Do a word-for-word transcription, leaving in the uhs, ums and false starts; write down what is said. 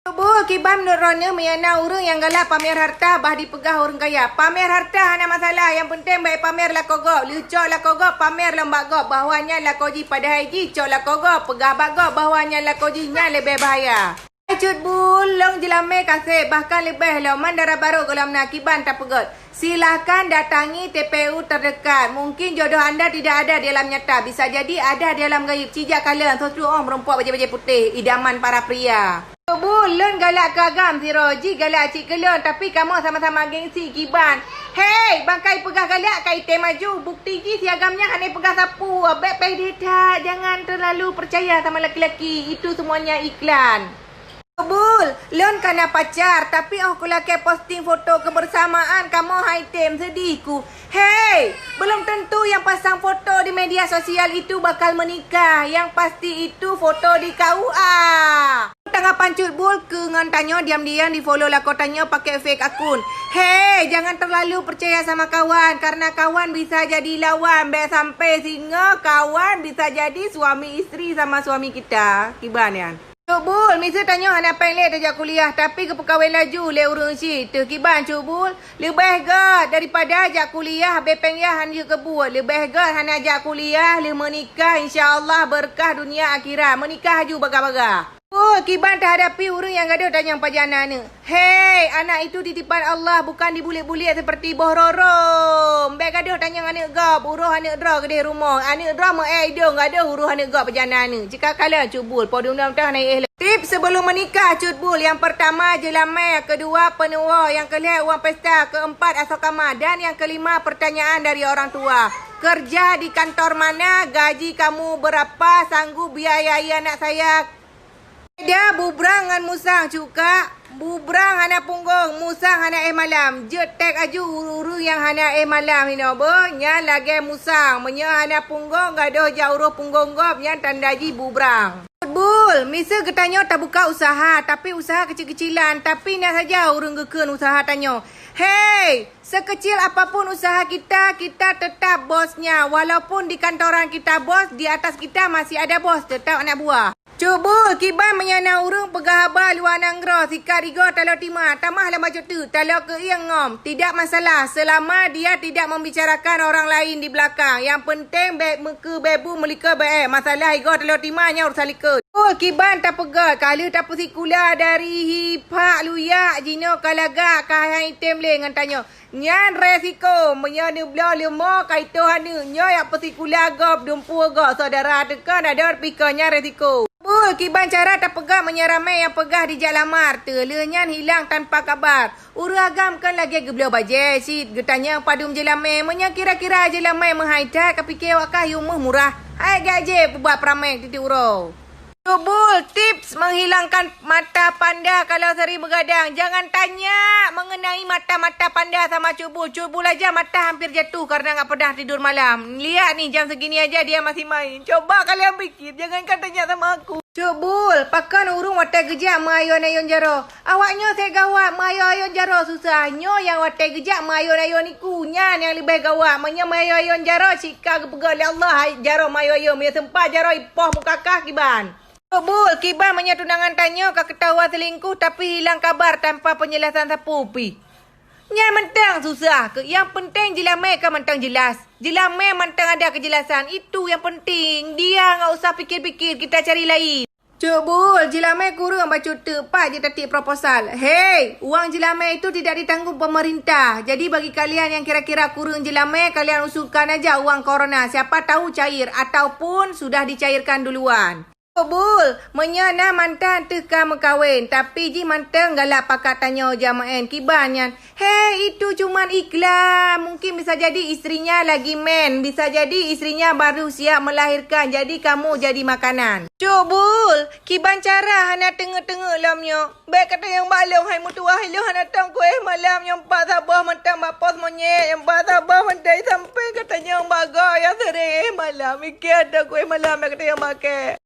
Cut Bul, kiban meunurot droeneuh meunyo na ureuëng nyang galak pamer harta bah dipeugah ureuëng kaya. Pamer harta hana masalah, nyang peunteng bék pamer lakoe gob. Lheueh cok lakoe gob, pamer lom bak gob bahwa nyan lakoe jih, padahai jih cok lakoe gob, peugah bak gob bahwa nyan lakoe jih, nyan leubeh bahaya. Hai Cut Bul, lôn jeulamé kaseb, bahkan leubeh lom, man dara barô gohlom na, kiban tapeugét. Silahkan datangi T P U terdekat. Mungkin jodoh anda tidak ada di alam nyata, bisa jadi ada di alam gaib. Ci jak kalon, soe suruh oh meurumpok bajée-bajée putéh, idaman para pria. Cut Bul, lôn galak keu agam sidroe, jih galak cit keu lôn, tapi kamoe sama-sama gengsi, kiban. Hei, bangkai peugah galak ka item aju, bukti jih si agam nyan hana peugah sapeue, bék pede that, jangan terlalu percaya sama laki-laki, itu semuanya iklan. Cut Bul, lôn ka na pacar, tapi óh kulakée posting foto kebersamaan kamoe hai tem, sedih ku. Hei, belum tentu yang pasang foto di media sosial itu bakal menikah. Yang pasti itu foto di K U A. Tanggapan Cut Bul keu ngon tanyoe diam-diam di-follow lakoe tanyoe pakai fake akun. Hei, jangan terlalu percaya sama kawan, karena kawan bisa jadi lawan. Bék sampai singoh kawan bisa jadi suami istri sama suami kita. Kiban nyan. Cut Bul, miseue tanyoe hana péng lé tajak kuliah, tapi geupeukawen laju lé ureuëng chik. Teuh kiban Cut Bul, leubeh gét daripada jak kuliah, abéh péng yah hana jeuet keu buet. Leubeh gét hana jak kuliah, lheueh meunikah, insya Allah beureukat dunia akhirat. Meunikah aju bagah-bagah. Cut Bul, kiban tahadapi ureuëng nyang gadôh tanyong pajan na aneuëk. Hei, anak itu titipan Allah, bukan dibulik-bulik seperti boh roro. Bék gadôh tanyong aneuëk gob, uroh aneuëk droe keudeh rumoh. Aneuëk droe meu-ék idong, gadôh uroh aneuëk gob pajan na aneuëk. Cit ka kalon Cut Bul, po dum-dum teuh na iéh lom. Tips sebelum menikah Cut Bul, yang pertama jeulamé, kedua peunuwoe, yang kelhée uang pesta, keempat asoe kama, dan yang kelima pertanyaan dari orang tua. Kerja di kantor mana, gaji kamu berapa, sanggup biayai anak saya? Beda bubrang ngon musang, Cut Kak. Bubrang hana punggong, musang hana éh malam. Jeuet tag aju ureuëng nyang hana éh malam hinoe beuh, nyan lagée musang. Meunyoe hana punggong, gadôh jak uroh punggong gob, nyan tanda jih bubrang. Cut Bul, miseue geutanyoe tabuka usaha, tapi usaha kecil-kecilan, tapi na saja ureuëng geukheun usaha tanyoe. Hei, sekecil apapun usaha kita, kita tetap bosnya. Walaupun di kantoran kita bos, di atas kita masih ada bos, tetap anak buah. Cut Bul, kiban meunyo na ureuëng peugah haba luwa nanggroe, sikat igoe talo tima, tamah lam bacut teuk, talo keuieng ngom, tidak masalah selama dia tidak membicarakan orang lain di belakang. Yang penting bék meukeue bék bu meulikot bék, masalah igoe talo tima nyan urusan likot. Cut Bul, kiban tapeugét, ka lheueh tapeusikula dari hi phak luyak jinoe ka lagak ka han item lé ngon tanyoe. Nyan resiko, meunyoe neubloe leumo ka itoh aneuëk, nyoe yak peusikula gob, dumpeue gob, syedara teuka na dor pih kon, nyan resiko. Cut Bul, kiban cara tapeugah meunyoe ramé nyang peugah dijak lamar, teuh lheueh nyan hilang tanpa kabar. Ureuëng agam kon lagée geubloe bajée cit, geutanyong padum jeulamé, meunyoe kira-kira jeulamé meuhai that, ka pike awak kah yue meuh murah. Hai gak jeh peubuat peuramé tieb-tieb uroe. Cut Bul, tips menghilangkan mata panda kalau sering begadang. Jangan tanya mengenai mata-mata panda sama Cut Bul. Cut Bul aja mata hampir jatuh karena nggak pernah tidur malam. Lihat nih, jam segini aja dia masih main. Coba kalian pikir, jangankan tanya sama aku. Cut Bul, pakon ureuëng watée geujak meuayôn-ayôn jaroe? Awak nyoe seb gawat, meuayôn-ayôn jaroe susah. Nyoe nyang watée geujak meuayôn-ayôn iku, nyan nyang leubeh gawat. Meunyoe meuayôn-ayôn jaroe, cit ka geupeugah lé Allah, hai jaroe meuayôn-ayôn. Meunyoe seumpat jaroe ipoh muka kah kiban. Cut Bul, kiban meunyoe tunangan tanyoe ka keutahuan selingkuh tapi hilang kabar tanpa penjelasan sapeue pih? Nyan mantong susah keu. Yang penting jeulamé ka mantong jelas. Jeulamé mantong ada kejelasan. Itu yang penting. Dia nggak usah pikir-pikir, kita cari lain. Cut Bul, jeulamé kureueng bacut teuk, pat jeuet tatiek proposal. Hei, uang jeulamé itu tidak ditanggung pemerintah. Jadi bagi kalian yang kira-kira kureueng jeulamé, kalian usulkan aja uang corona. Siapa tahu cair ataupun sudah dicairkan duluan. Cut Bul, meunyoe na mantan teuh ka meukawen, tapi jih mantong galak pakat tanyoe jak meu'en, kiban nyan. Hei, itu cuman iklan. Mungkin bisa jadi istrinya lagi men, bisa jadi istrinya baru siap melahirkan, jadi kamu jadi makanan. Cut Bul, kiban cara hana teungeut-teungeut lom nyoe. Bék katanyong bak lôn, hai meutuwah, ilôn hana tong kuéh malam nyang pat saboh mantong bak pos monyét, nyang pat saboh mantong sampoe katanyong bak gob nyang sering éh malam. Ikeu tong kuéh malam bék katanyong bak kèe.